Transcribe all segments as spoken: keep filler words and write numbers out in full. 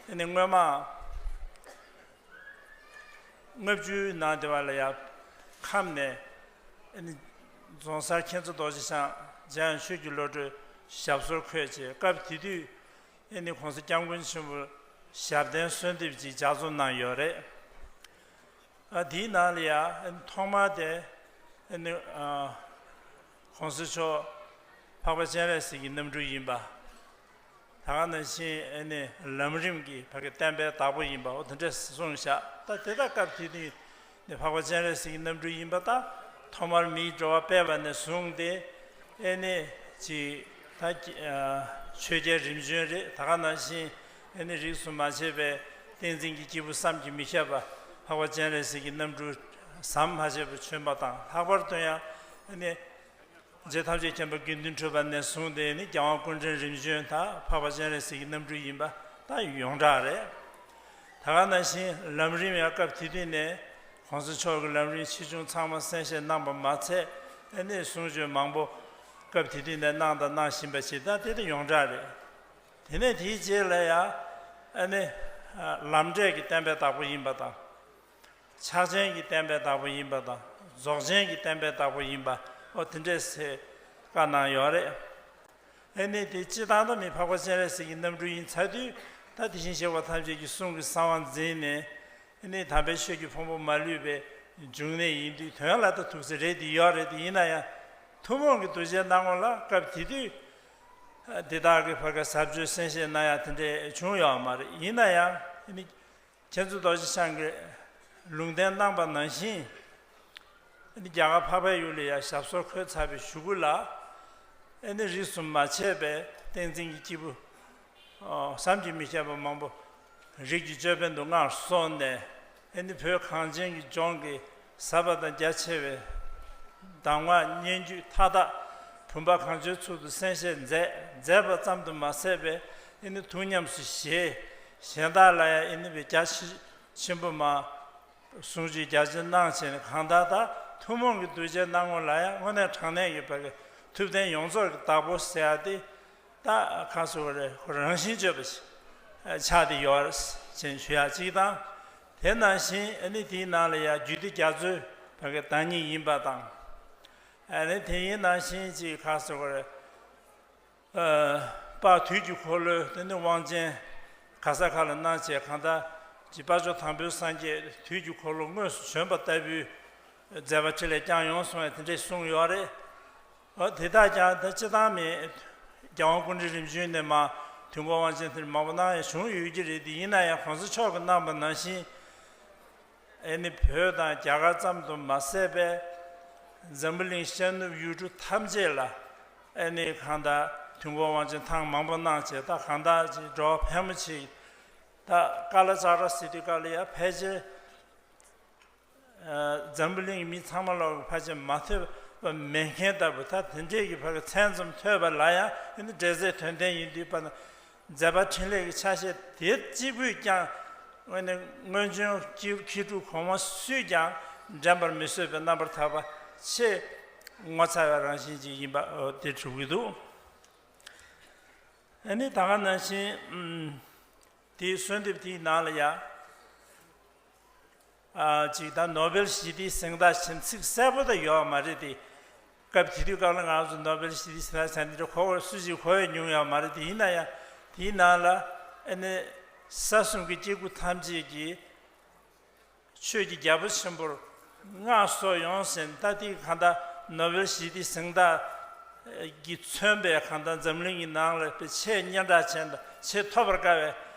ཨ་ནི་སྔོན་མ་ལྔ་བཅུའི་ནང་དེ་བ་ལ་ཡ་ཁམས་ནས་ཨ་ནི་རྫོང་སར་མཁྱེན་བརྩེ་རྡོ་རྗེ་འཆང་འཇམ་དབྱངས་ཆོས་ཀྱི་བློ་གྲོས་ཞབས་སོར་འཁོད་བྱས། སྐབས་དེ་དུས་ཨ་ནི་༸གོང་ས་༸སྐྱབས་མགོན་ཆེན་པོ་ཞབས་བརྟན་གསོལ་འདེབས་ཅིག་ལྗགས་རྩོམ་གནང་ཡོད་རེད། ཨ་དེའི་ནང་ལ་ཡ་ཨ་ནི་ཐོག་མར་དེ་ཨ་ནི་ཨ་༸གོང་ས་མཆོག་འཕགས་པ་སྤྱན་རས་གཟིགས་ཀྱི་རྣམ་སྤྲུལ་ཡིན་པ། ད་ག་ནང་བཞིན་ཨ་ནི་ལམ་རིམ་གྱི་ཕ་གི་བསྟན་པའི་བདག་པོ་ཡིན་པ། འོ་དེ་འདྲ་གསུངས་བཞག་ད་དེ་དག་སྐབས་དེ་དུས་ནི་འཕགས་པ་སྤྱན་རས་གཟིགས་ཀྱི་རྣམ་སྤྲུལ་ཡིན་པ་དང་། ཐོག་མར་མིའི་འགྲོ་བ་སྤེལ་བ་ནས་བཟུང་སྟེ་ཨ་ནི་ཅིག་ད་ཨ་ཆོས་རྒྱལ་རིམ་བྱོན་རེད། ད་ག་ནང་བཞིན་ཨ་ནི་རིས་སུ་མ་ཆད་པའི་བསྟན་འཛིན་གྱི་སྐྱེས་བུ་བསམ་གྱིས་མི་ཁྱབ་པ། འཕགས་པ་སྤྱན་རས་གཟིགས་ཀྱི་རྣམ་སྤྲུལ་ཟམ་མ་ཆད་པར་བྱོན་པ་དང་། ལྷག་པར་དུ་ཡང་ཨ་ནི་རྗེ་ཐམས་ཅད་མཁྱེན་པ་དགེ་འདུན་གྲུབ་པ་ནས་བཟུང་སྟེ་ནི་༸རྒྱལ་དབང་སྐུ་ཕྲེང་རིམ་བྱོན་དང་འཕགས་པ་སྤྱན་རས་གཟིགས་ཀྱི་རྣམ་སྤྲུལ་ཡིན་པ་ད་ཡོངས་གྲགས་རེད། ད་ག་ནང་བཞིན་ལམ་རིམ་ཡང་སྐབས་དེ་དུས་ནས་༸གོང་ས་མཆོག་གི་ལམ་རིམ་ཆེ་ཆུང་ཚང་མ་གསན་བཞེས་གནང་པ་མ་ཚད། ཨ་ནི་གསུང་ཆོས་མང་པོ་སྐབས་དེ་དུས་ནས་གནང་དང་གནང་བཞིན་པ་ཞིག་ད་དེ་དེ་ཡོངས་གྲགས་རེད། དེ་ནས་དེའི་རྗེས་ལ་ཡང་ཨ་ནི་ལམ་འབྲས་ཀྱི་བསྟན་པའི་བདག་པོ་ཡིན་པ་དང་། ཕྱག་ཆེན་གྱི་བསྟན་པའི་བདག་པོ་ཡིན་པ་དང་། རྫོགས་ཆེན་གྱི་བསྟན་པའི་བདག་པོ་ཡིན་པ། ཨོ་དེ་འདྲས་སེ་བཀའ་གནང་ཡོད་རེད། ཨ་ནི་དེ་སྤྱི་བཏང་ད་མི་འཕགས་པ་སྤྱན་རས་གཟིགས་ཀྱི་རྣམ་སྤྲུལ་ཡིན་ཚར་དུས། ད་དེ་བཞིན་གཤེགས་པ་ཐམས་ཅད་ཀྱི་གསུང་གི་གསང་བ་འཛིན་ནས། ཨ་ནི་དམ་པའི་ཆོས་ཀྱི་ཕུང་པོ་མ་ལུས་པའི་འབྱུང་གནས་ཡིན་དུས། དོན་ལ་ད་ཐུགས་སྲས་རེད་དེ་ཡོད་རེད་དེ། ཡིན་ན་ཡང་ཐུན་མོང་གི་གདུལ་བྱའི་སྣང་ངོ་ལ་སྐབས་དེ་དུས་འདི་དག་གི་བར་ག་ཟབ་ཆོས་གསན་བཞེས་གནང་ཡ་དེ་འདྲས་བྱུང་ཡོད་མ་རེད། ཡིན་ན་ཡང་ཨ་ནི་མཁྱེན་བརྩེ་རྡོ་རྗེ་འཆང་གིས་ལུང་བསྟན་གནང་པ་ནང་བཞིན། ཨ་ནི་རྒྱ་གར་འཕགས་པའི་ཡུལ་ལ་ཡང་ཞབས་སོར་འཁོད་ཚར་བའི་གཞུག་གུ་ལ། ཨ་ནི་རིས་སུ་མ་ཆད་པའི་བསྟན་འཛིན་གྱི་སྐྱེས་བུ་ཨོ་བསམ་གྱིས་མི་ཁྱབ་པ་མང་པོ་རིགས་ཀྱི་ཅོད་པན་དུ་མངའ་གསོལ་ནས། ཨ་ནི་བོད་གངས་ཅན་གྱི་ལྗོངས་ཀྱི་ཟབ་པ་དང་རྒྱ་ཆེ་བའི་གདམས་ངག་སྙན་བརྒྱུད་མཐའ་དག་བུམ་པ་གང་བྱོའི་ཚུལ་དུ་གསན་བཞེས་མཛད། མཛད་པ་ཙམ་དུ་མ་ཟད་པའི་ཨ་ནི་ཐུགས་ཉམས་སུ་བཞེས། གཞན་དག་ལ་ཡང་ཨ་ནི་བའི་རྒྱ་ཆེ་ཆེན་པོ་མ་གསུང་ཆོས་རྒྱ་ཆེ་གནང་བྱས་ནས། གང་ལྟར་ད་ཐུན་མོང་གི་གདུལ་བྱའི་སྣང་ངོ་ལ་ཡང་དངོས་གནས་དྲང་གནས་ཀྱི་བར་གྱི་ཐུབ་བསྟན་ཡོངས་རྫོགས་ཀྱི་བདག་པོ་ཟེར་ཡ་དེ། ད་ཁ་སོ་རེ་ཁོ་རང་བཞིན་བརྗོད་པ་ཞིག་ཆགས་ཏེ་ཡོད་རེད་ཅེས་ཞུ་ཡ་གཅིག་དང་། དེ་ནང་བཞིན་ཨ་ནི་དེའི་ནང་ལ་ཡང་རྒྱུད་སྡེ་རྒྱ་མཚོའི་བར་གྱི་བདག་ཉིད་ཡིན་པ་དང་། ཨ་ནི་དེ་ཡིན་ནང་བཞིན་ཅིག་ཁ་སོ་རེ། ཨ་དཔལ་དུས་ཀྱི་འཁོར་ལོའི་དེ་ནི་དབང་ཆེན་ག་ས་ག་ལ་གནང་བྱས། གང་ལྟར་གྱི་དཔལ་མཆོག་དང་པོའི་སངས་རྒྱས་དུས་ཀྱི་འཁོར་ལོ་དངོས་སུ་བྱོན་པ་ལྟ་བུའི་མཛད་པ་འཕྲིན་ལས་བསྐྱངས་ཡོང་སོང་བས་དེ་འདྲས་གསུངས་ཡོད་རེད། འོ་དེ་དག་ཀྱང་ད་སྤྱི་བཏང་མི་རྒྱལ་དབང་སྐུ་ཕྲེང་རིམ་བྱོན་ནས་མར་དུས་འཁོར་དབང་ཆེན་དེ་མང་པོ་གནང་ཡ་བྱུང་ཡོད་ཀྱི་རེད་དེ། ཡིན་ན་ཡང་༸གོང་ས་མཆོག་གིས་གནང་པ་ནང་བཞིན། ཨ་ནི་བོད་དང་རྒྱ་གར་ཙམ་དུ་མ་ཟད་པའི་འཛམ་བུ་གླིང་ཤར་ནུབ་ཡུལ་གྲུ་ཐམས་ཅད་ལ། ཨ་ནི་གང་ལྟར་དུས་འཁོར་དབང་ཆེན་ཐེངས་མང་པོ་གནང་བྱས། ད་གང་ལྟར་ཅིག་འགྲོ་བ་ཕལ་མོ་ཆེ་ད་ཀ་ལ་ཙཀ་ར་ཟེར་དུས་སྐབས་ལ་ཡང་ཕལ་ཆེར་ཨ་འཛམ་བུ་གླིང་གི་མི་ཚང་མ་ལོག་གི་ཕལ་ཆེར་མ་ཐོས་པ་མེད་མཁན་ལྟ་བུ། ད་དེ་འདྲས་ཀྱི་བར་གྱི་མཚན་ཙམ་ཐོས་པ་ལ་ཡང་ཨ་ནི་འབྲེལ་ཚད་དོན་ལྡན་ཡིན་དུས། པ་ན་མཛད་པ་འཕྲིན་ལས་ཀྱི་ཆ་ཤས་དེ་གཅིག་པུས་ཀྱང་། དངོས་ནས་སྔོན་བྱོན་མཁས་གྲུབ་གོང་མ་སུས་ཀྱང་འགྲན་པར་མི་བཟོད་པའི་རྣམ་པར་ཐར་པ་ཆེས་ངོ་མཚར་བའི་རང་བཞིན་ཅིག་ཡིན་པ་དེ་གྲུབ་ཀྱི་འདུག་ཨ་ནི་ད་ག་ནང་བཞིན་དེའི་གསོལ་འདེབས་དེའི་ནང་ལ་ཡང་ཅིག་ད་ནོ་བེལ་ཞི་བདེའི་གཟེངས་རྟགས་ཅན་ཚིག་གསལ་པོ་ད་ཡོད་མ་རེད་དེ། སྐབས་དེ་དུས་སྐབས་ལ་ང་ཚོ་ནོ་བེལ་ཞི་བདེའི་གཟེངས་རྟགས་ཅན་དེ་འདྲ་གོ་བ་སུ་ཞིག་གོ་ཡ་མྱོང་ཡོད་མ་རེད་དེ། ཡིན་ན་ཡང་དེའི་ནང་ལ་ཨ་ནི་ས་གསུམ་གྱི་སྐྱེ་དགུ་ཐམས་ཅད་ཀྱིས་ཆོས་ཀྱི་རྒྱལ་པོ་ཆེན་པོར་མངའ་གསོལ་ཡོང་ཟིན། ད་དེ་གང་ལྟར་ནོ་བེལ་ཞི་བདེའི་གཟེངས་རྟགས་ཀྱིས་མཚོན་པའི་གང་ལྟར་འཛམ་གླིང་གི་ནང་ལ་ཆེས་སྙན་གྲགས་ཅན་དང་ཆེས་ཐོབ་པར་དཀའ་བའི་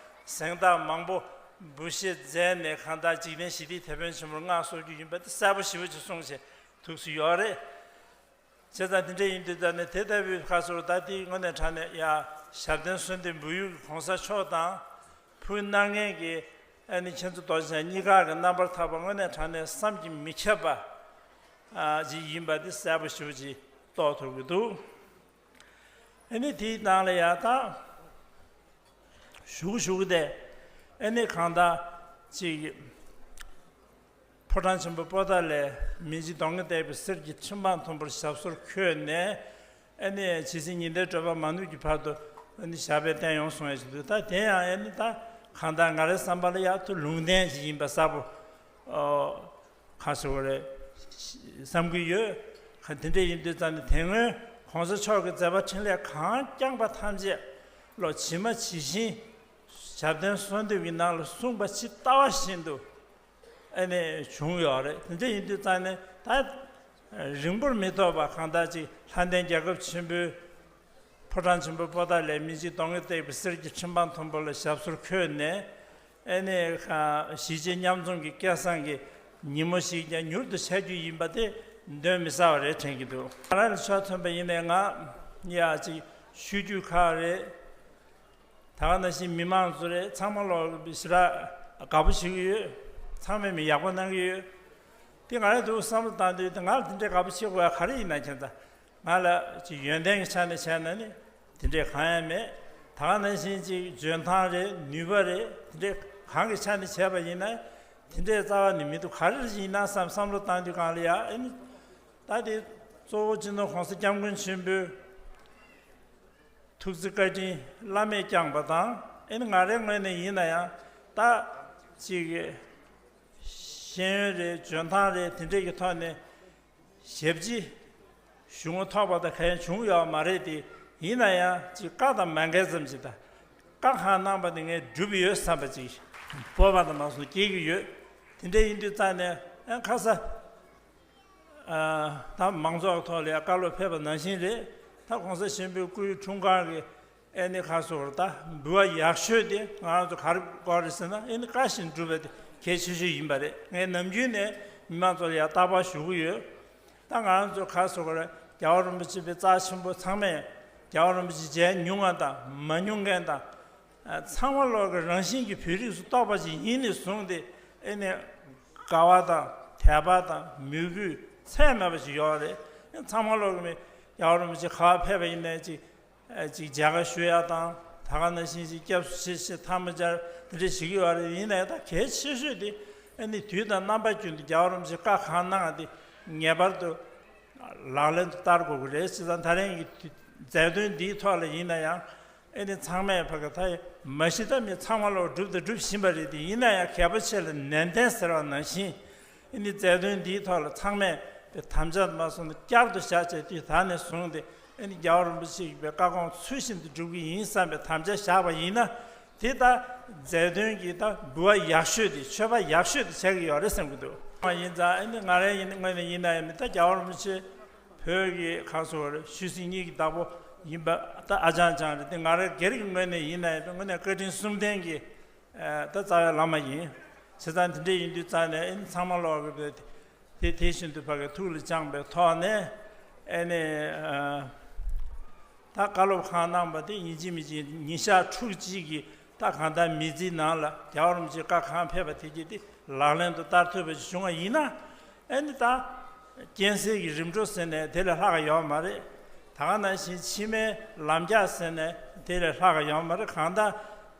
གཟེངས་རྟགས་མང་པོ་འབུལ་བཞེས་མཛད་ནས། གང་ལྟར་འཇིག་རྟེན་ཞི་བདེའི་དེད་དཔོན་ཆེན་པོར་མངའ་གསོལ་རྒྱུ་ཡིན་པ་དེ་གསལ་པོ་ཞེ་པོ་ཅིག་གསུངས་བྱས་ཐུགས་སུ་ཡོད་རེད། བྱས་ཙང་དེ་འདྲ་ཡིན་དུས་ད་ནི་དེ་ལྟ་བུའི་ཁ་སོར་ད་དེ་དངོས་གནས་དྲང་གནས་ཡ་ཞབས་བརྟན་གསོལ་འདེབས་འབུལ་ཡུལ་གྱི་གོང་ས་མཆོག་དང་ཕུལ་གནང་མཁན་གྱི་ཨ་ནི་མཁྱེན་བརྩེ་རྡོ་རྗེ་འཆང་གཉིས་ཀ་གི་རྣམ་པར་ཐར་པ་དངོས་གནས་དྲང་གནས་བསམ་གྱིས་མི་ཁྱབ་པ་ཨ་ཅིག་ཡིན་པ་དེ་གསལ་པོ་ཞེ་པོ་ཅིག་རྟོགས་ཐུབ་ཀྱི་འདུག་ཨ་ནི་དེའི་ནང་ལ་ཡ་ད་ཞུ་གི་ཞུ་གི་དེ་ཨ་ནི་གང་ལྟར་ཅིག་ཕོ་བྲང་ཆེན་པོ་པོ་ཏཱ་ལའི་མི་འཇིགས་གདོང་ལྔས་བཏེགས་པའི་གསེར་གྱི་ཁྲི་འཕང་མཐོན་པོར་ཞབས་སོར་འཁོད་ནས། ཨ་ནི་ཇི་སྲིད་ཉི་ཟླའི་བགྲོད་པ་མ་ནུབ་ཀྱི་བར་དུ་ཨ་ནི་ཞབས་པད་བརྟན་ཡོང་གསུང་ཡ་ཞིག་འདུག་ད་དེ་ཡང་ཨ་ནི་ད་ གང་ལྟར་ང་རའི་བསམ་པ་ལ་ཡག་ཏུ་ལུང་བསྟན་ཞིག་ཡིན་པ་གསལ་པོ། ཨོ། ག་ཟེར་དགོས་རེད། བསམ་གྱི་ཡོད། ག་དེ་འདྲ་ཡིན་དུས་ཙང་ནས་དེ་སྔོན་གོང་ས་མཆོག་གི་མཛད་པ་འཕྲིན་ལས་གང་བསྐྱངས་པ་ཐམས་ཅད་ལོ་ཇི་མ་ཇི་བཞིན་ཞབས་བརྟན་གསོལ་འདེབས་ཀྱི་ནང་ལ་གསུངས་པ་ཇི་ལྟ་བ་བཞིན་དུ་ཨ་ནི་བྱུང་ཡོད་རེད། དེ་འདྲ་ཡིན་དུས་ཙང་ནས་ད་རིང་པོར་མི་ཐོགས་པ་གང་ལྟར་ཅིག་ལྷ་ལྡན་རྒྱལ་ཁབ་ཆེན་པོའི་ཕོ་བྲང་ཆེན་པོ་པོ་ཏཱ་ལའི་མི་འཇིགས་གདོང་གིས་བཏེགས་པའི་གསེར་གྱི་ཁྲི་འཕང་མཐོན་པོ་ལ་ཞབས་སོར་འཁོད་ནས། ཨེ་ནས་གཞིས་བྱེས་མཉམ་འཛོམས་ཀྱི་སྐལ་བཟང་གི་ཉིན་མོ་ཞིག་ཀྱང་མྱུར་དུ་འཆར་རྒྱུ་ཡིན་པ་དེ་གདོན་མི་ཟ་བ་རེད་དྲན་གྱི་འདུག་ང་རང་ལ་ཆ་མཚོན་པ་ཡིན་ནའི་ང་ཡ་ཅིག་ཤོད་རྒྱུ་ཁག་རེད། ད་ག་ནང་བཞིན་མི་མང་ཚོ་རེད། ཚང་མ་ལོག་ཞེ་དྲག་དགའ་པོ་བྱེད་ཀྱི་ཡོད། ཚང་མས་མི་ཡག་པོ་གནང་གི་ཡོད། དེ་ང་རང་དུ་བསམ་བློ་བཏང་དུས་དེ་ང་ལ་དེ་འདྲའི་དགའ་པོ་བྱེད་དགོས་ཡ་ག་རེ་ཡིན་ན་ཁྱེད་ཚ། ང་ལ་ཅིག་ཡོན་ཏན་གྱི་ཆ་ནས་བྱས་ན་ནི་དེ་འདྲས་གང་ཡང་མེད། ད་ག་ནང་བཞིན་ཅིག་འཇོན་ཐང་རེད། ནུས་པ་རེད། དེ་འདྲས་གང་གི་ཆ་ནས་བྱས་པ་ཡིན་ན་དེ་འདྲས་རྩ་བ་ནས་མི་འདུག་ག་རེ་ཡིན་ན་བསམ་བསམ་བློ་བཏང་དུས་གང་ལ་ཡ་ཨེ་ནི་ད་དེ་གཙོ་བོ་སྤྱི་ནོར་༸གོང་ས་༸སྐྱབས་མགོན་ཆེན་པོའི་ཐུགས་བརྩེ་བཀའ་དྲིན་བླ་མེད་བསྐྱངས་པ་དང་ཨེ་ནི་ང་རའི་ངོས་ནས་ཡིན་ན་ཡང་ད་ཅིག་ཤེས་ཡོན་རེད། འཇོན་ཐང་རེད། དེ་འདྲས་ཀྱི་ཐོག་ནས། ཞབས་ཕྱི་ཞུ་ངོ་ཐོག་པ་དང་གང་ཡང་བྱུང་ཡོད་མ་རེད་དེ། ཡིན་ན་ཡང་ཅིག་བཀའ་དང་མ་འགལ་ཙམ་ཞིག་དང་། བཀའ་གང་གནང་པ་དེ་ངས་བསྒྲུབས་ཡོད་བསམ་པ་ཅིག་སྤོབས་པ་དང་མང་སོང་སྐྱེ་གི་ཡོད། དེ་འདྲ་ཡིན་དུས་རྩ་ནས་ཨ་ཁ་ས། ཨ། ད་མང་ཚོགས་ཐོག་ལ་ཡང་བཀའ་སློབ་ཕེབས་པ་ནང་བཞིན་རེད། ད་༸གོང་ས་ཆེན་པོའི་སྐུའི་འཁྲུངས་སྐར་གྱི་ཨེ་ནི་ཁ་སོ་བར་ད་འབུལ་བ་ཡག་ཤོས་དེ་ང་རང་ཚོ་ག་རེ་དགོས་རེད་ཟེར་ན། ཨེ་ནི་བཀའ་བཞིན་སྒྲུབ་པ་དེ་གལ་ཆེ་ཤོས་ཡིན་པ་རེད། ངས་ནམ་རྒྱུན་ནས་མི་མང་ཚོ་ལ་ཡང་རྟག་པར་ཞུ་གི་ཡོད། ད་ང་རང་ཚོ་ག་སོ་བར་རྒྱལ་བ་རིན་པོ་ཆེ་པའི་རྩ་ཆེན་པོ་ཚང་མས་རྒྱལ་བ་རིན་པོ་ཆེ་མཇལ་མྱོང་མཁན་དང་མ་མྱོང་མཁན་དང་། ཚང་མ་ལོག་གི་རང་བཞིན་གྱི་བོད་རིགས་སུ་གཏོགས་པ་ཞིག་ཡིན་ནས་བཟུང་སྟེ་ཨེ་ནི་དགའ་བ་དང་དད་པ་དང་མོས་གུས་ཚད་མེད་པ་ཞིག་ཡོད་རེད། ཚང་མ་ལོག་གི་རྒྱལ་བ་རིན་པོ་ཆེ་ག་པར་ཕེབས་པ་ཡིན་ནའི་ཅིག་ཅིག་མཇལ་ཁ་ཞུ་ཡ་དང་། ད་ག་ནང་བཞིན་ཅིག་སྐྱབས་སུ་མཆི་ཞེས་ཐལ་མོ་སྦྱར་དེ་འདྲ་བྱེད་ཀྱི་ཡོད་རེད། ཡིན་ནའི་ད་གལ་ཆེ་ཤོས་དེ་ཨ་ནི་དུས་དང་རྣམ་པ་ཀུན་ཏུ་རྒྱལ་བ་རིན་པོ་ཆེ་བཀའ་གང་གནང་བ་དེ་ངེས་པར་དུ་ལག་ལེན་དུ་བསྟར་དགོས་ཀྱི་རེད། བྱས་ཙང་ད་རིང་གི་མཛད་དོན་འདིའི་ཐོག་ལ་ཡིན་ན་ཡང་ཨ་ནི་ཚང་མས་ཕ་གི་ད་མ་གཞི་ད་མི་ཚང་མ་ལོག་སྒྲུབ་དང་སྒྲུབ་བཞིན་པ་རེད་དེ། ཡིན་ན་ཡང་གལ་པོ་ཆེ་ལ་ནན་ཏན་ཟེར་བ་ནང་བཞིན། ཨ་ནི་མཛད་དོན་འདིའི་ཐོག་ལ་ཚང་མས་དེ་དམ་བཅའ་མ་སོང་ན་བསྐྱར་དུ་བཞག་བྱས་དུས་ད་ནས་བཟུང་སྟེ་ཨ་ནི་རྒྱལ་བ་རིན་པོ་ཆེ་ཡི་བཀའ་དགོངས་ཚུལ་བཞིན་དུ་སྒྲུབ་ཀྱི་ཡིན་བསམ་པའི་དམ་བཅའ་བཞག་པ་ཡིན་ན། དེ་ད་མཛད་དོན་གྱི་ད་འབུལ་བ་ཡག་ཤོས་དེ་མཆོད་པ་ཡག་ཤོས་དེ་ཆགས་ཀྱི་ཡོད་རེད་བསམ་གྱི་འདུག་མ་ཡིན་ཙང་ཨ་ནི་ང་རའི་ཡིན་ངོས་ནས་ཡིན་ན་ཡང་མི་ད་རྒྱལ་བ་རིན་པོ་ཆེ་བོད་ཀྱི་ཁ་སོ་བར་ཆོས་སྲིད་གཉིས་ཀྱི་བདག་པོ་ཡིན་པ་ད་ཨ་ཅང་ཅང་རེད་དེ། ང་རའི་སྒེར་གྱི་ངོས་ནས་ཡིན་ན་ཡང་དངོས་གནས་བཀའ་དྲིན་གསུམ་ལྡན་གྱི། ད་རྩ་བའི་བླ་མ་ཡིན། བྱས་ཙང་དེ་འདྲ་ཡིན་དུས་རྩ་ནས་ཨེ་ནི་ཚང་མ་ལོག་གི་དེ་དེ་བཞིན་དུ་ཕ་གི་ཐུགས་ལ་བཅངས་པའི་ཐོག་ནས་ཨེ་ནི་ད་བཀའ་སློབ་གང་གནང་པ་དེ་ཡིན་གཅིག་མིན་གཅིག་ཉིན་ཞག་ཕྲུགས་གཅིག་གི་ད་གང་ལྟར་མི་ཚེའི་ནང་ལ་རྒྱལ་བ་རིན་པོ་ཆེ་བཀའ་གང་ཕེབས་པ་དེ་གྱིས་དེ་ལག་ལེན་དུ་བསྟར་ཐུབ་པ་ཞིག་བྱུང་བ་ཡིན་ན། ཨེ་ནི་ད་རྐྱེན་སེལ་གྱི་རིམ་གྲོ་ཟེར་ནས་དེ་ལས་ལྷག་ག་ཡོད་མ་རེད། ད་ག་ནང་བཞིན་ཕྱི་མའི་ལམ་རྒྱགས་ཟེར་ནས་དེ་ལས་ལྷག་ག་ཡོད་མ་རེད། གང་ལྟར་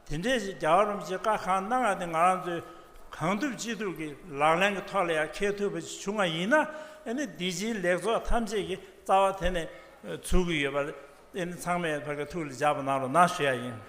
དེ་འདྲས་ཞིག་རྒྱལ་བ་རིན་པོ་ཆེ་བཀའ་གང་གནང་བ་དེ་ང་རང་ཚོས་གང་ཐུབ་ཅི་ཐུབ་ཀྱིས་ལག་ལེན་གྱི་ཐོག་ལ་ཡང་འཁེལ་ཐུབ་པ་ཞིག་བྱུང་བ་ཡིན་ན། ཨེ་ནི་འདི་ཕྱིའི་ལེགས་ཚོགས་ཐམས་ཅད་ཀྱི་རྩ་བ་དེ་ནས་ཚུགས་ཀྱི་ཡོད་པ་རེད། ཨེ་ནི་ཚང་མས་ཕ་གི་ཐུགས་ལ་འཇགས་པ་གནང་རོགས་གནང་ཞུ་ཡ་ཡིན།